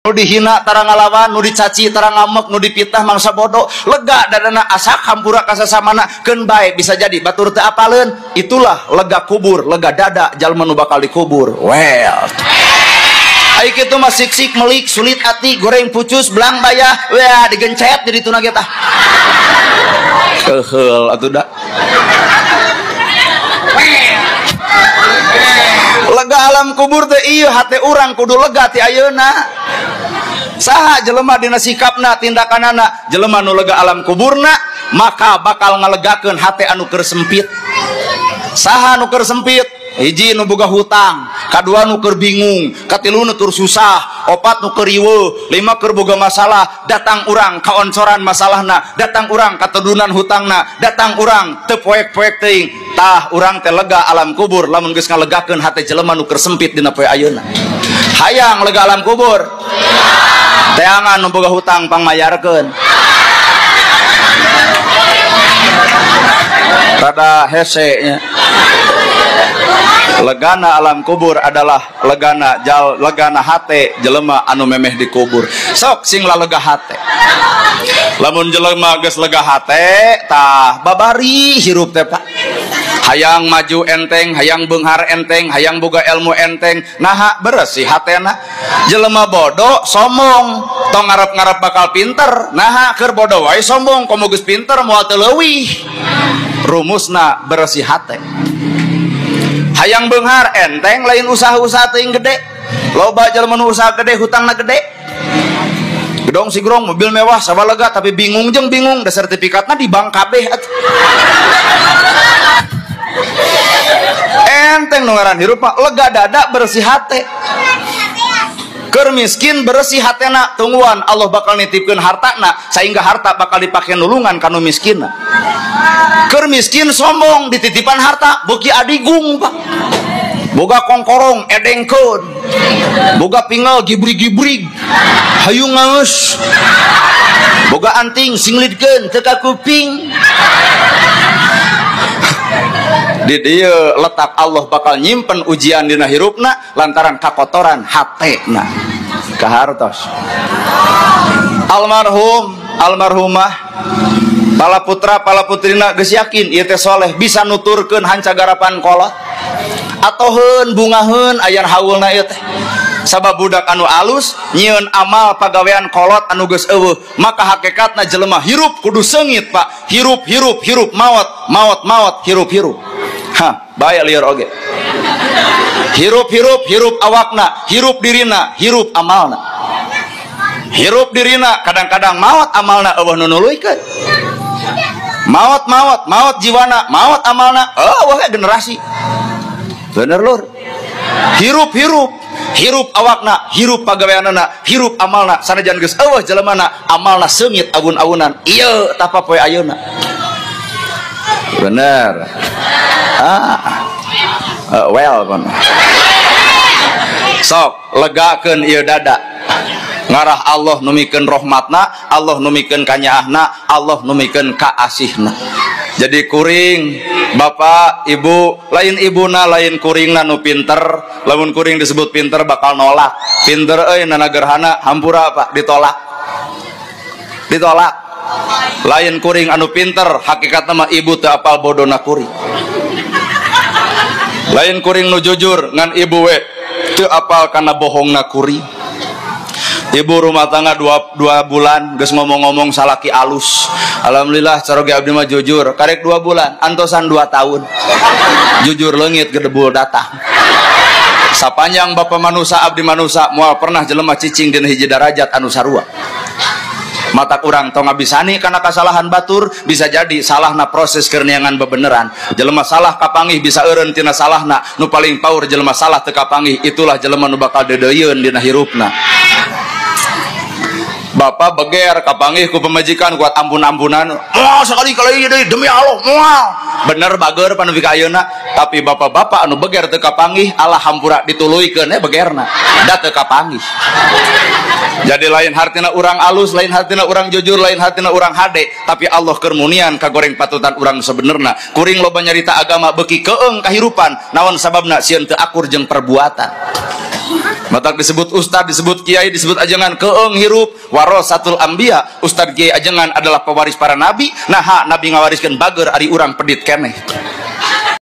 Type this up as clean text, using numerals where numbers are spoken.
Nu dihina tara ngalawan, nu dicaci tara ngamek, nu dipitah mangsa bodoh. Lega dadana asak hampura ka sasamana keun bae bisa jadi batur teu apaleun. Itulah lega kubur, lega dada jalma nu bakal dikubur. Well. Ai kitu mah sik-sik melik, sulit ati, goreng pucus, belang bayah, wah digencet jadi tuna ge tah. Keheul atuh da. Lega alam kubur teh ieu hate urang kudu lega ti ayeuna. Saha jelema dina sikapna tindakanana, jelema nu lega alam kuburna maka bakal ngalegakeun hate anu keur sempit. Saha nu keur sempit? Hiji nu boga hutang, kadua nu keur bingung, katilu nu keur susah, opat nu keur riweuh, lima keur boga masalah. Datang urang kaoncoran masalahna, datang urang katedunan hutangna, datang urang teu poek-poek teuing. Tah urang teh lega alam kubur lamun geus ngalegakeun hate jelema nu keur sempit dina poe ayeuna. Hayang lega alam kubur. Teangan nu boga hutang pangmayarkeun. Rada hese nya. Legana alam kubur adalah legana jal legana hate jelema anu memeh dikubur. Sok sing lega hate. Lamun jelema geus lega hate tah babari hirup teh Pak. Hayang maju enteng, hayang beunghar enteng, hayang boga ilmu enteng, naha beresih hatena. Jelema bodoh sombong, tong ngarep-ngarep bakal pinter, naha keur bodoh wae sombong, komo geus pinter moal teu leuwih. Rumusna beresih hate. Hayang beunghar enteng lain usaha-usaha teuing gede. Loba jelema nu usaha gede hutangna gede. Gedong sigrong mobil mewah sabalega tapi bingung jeung bingung da sertifikatna di bank kabeh atuh. Enteng nu ngaran hirup mah lega dada bersih hate. Keur miskin bersih hatena tungguan Allah bakal nitipkeun hartana sehingga harta bakal dipake nulungan ka nu miskinna. Keur miskin sombong dititipan harta beuki adigung Pak. Boga kongkorong edengkeun. Boga pingel gibrig-gibrig. Hayu ngaeus. Boga anting singlidkeun teu ka kuping. Di dieu letak Allah bakal nyimpen ujian dina hirupna lantaran kakotoran hatena. Kahartos. Almarhum, almarhumah, pala putra, pala putrina geus yakin ieu teh soleh bisa nuturkeun hanca garapan kolot. Atoheun bungaheun aya haulna ieu teh. Sabab budak anu alus nyieun amal pagawean kolot anu geus eueuh, maka hakikatna jelema hirup kudu seungit Pak. Hirup hirup hirup maot maot maot hirup hirup. Hah, bae lieur oge. Hirup hirup hirup awakna, hirup dirina, hirup amalna. Hirup dirina kadang-kadang maot amalna eueuh nu nuluykeun. Maot maot maot jiwana, maot amalna eueuh generasi. Bener lur. Hirup hirup hirup awakna, hirup pagaweanana, hirup amalna sanajan geus eueuh jelemana, amalna seungit awun-awunan. Ieu tapa poe ayeuna. Bener. Well kon. Sok legakeun ieu dada. Ngarah Allah numikeun rahmatna, Allah numikeun kanyaahna, Allah numikeun kaasihna. Jadi kuring bapak ibu lain ibuna lain kuringna nu pinter, lamun kuring disebut pinter bakal nolak. Pinter euy nana gerhana hampura Pak ditolak. Ditolak. Lain kuring anu pinter, hakikatna mah ibu teu apal bodona kuring. Lain kuring nu jujur ngan ibu we teu apal kana bohongna kuring. Ibu rumah tangga dua bulan geus ngomong-ngomong salaki alus. Alhamdulillah caroge abdi mah jujur, karek 2 bulan, antosan 2 tahun. Jujur leungit gedebul datang. Sapanjang bapak manusa abdi manusa moal pernah jelema cicing dina hiji darajat anu sarua. Mata kurang tong ngabisani karena kesalahan batur bisa jadi salahna proses kerniangan bebeneran. Jelema salah kapanggih bisa eureun tina salahna, nu paling paur jelema salah teu kapanggih itulah jelema nu bakal deudeuyeun dina hirupna. Bapak beger kapanggih ku pemajikan kuat ampun-ampunan. Moal sekali kali deui demi Allah moal. Bener bager panepi ka ayeuna, tapi bapak-bapak anu beger teu kapanggih Allah hampura dituluykeun begerna. Da teu kapanggih. Jadi lain hartina urang alus, lain hartina urang jujur, lain hartina urang hade, tapi Allah keur munian kagoreng patutan urang sebenerna. Kuring loba nyarita agama beuki keung kahirupan, naon sababna sieun teu akur jeung perbuatan. Matak disebut ustad, disebut kiai, disebut ajengan keeng hirup warasatul anbiya. Ustad, kiai, ajengan adalah pewaris para nabi. Nah, nabi ngawariskeun bager, ari urang pedit keneh.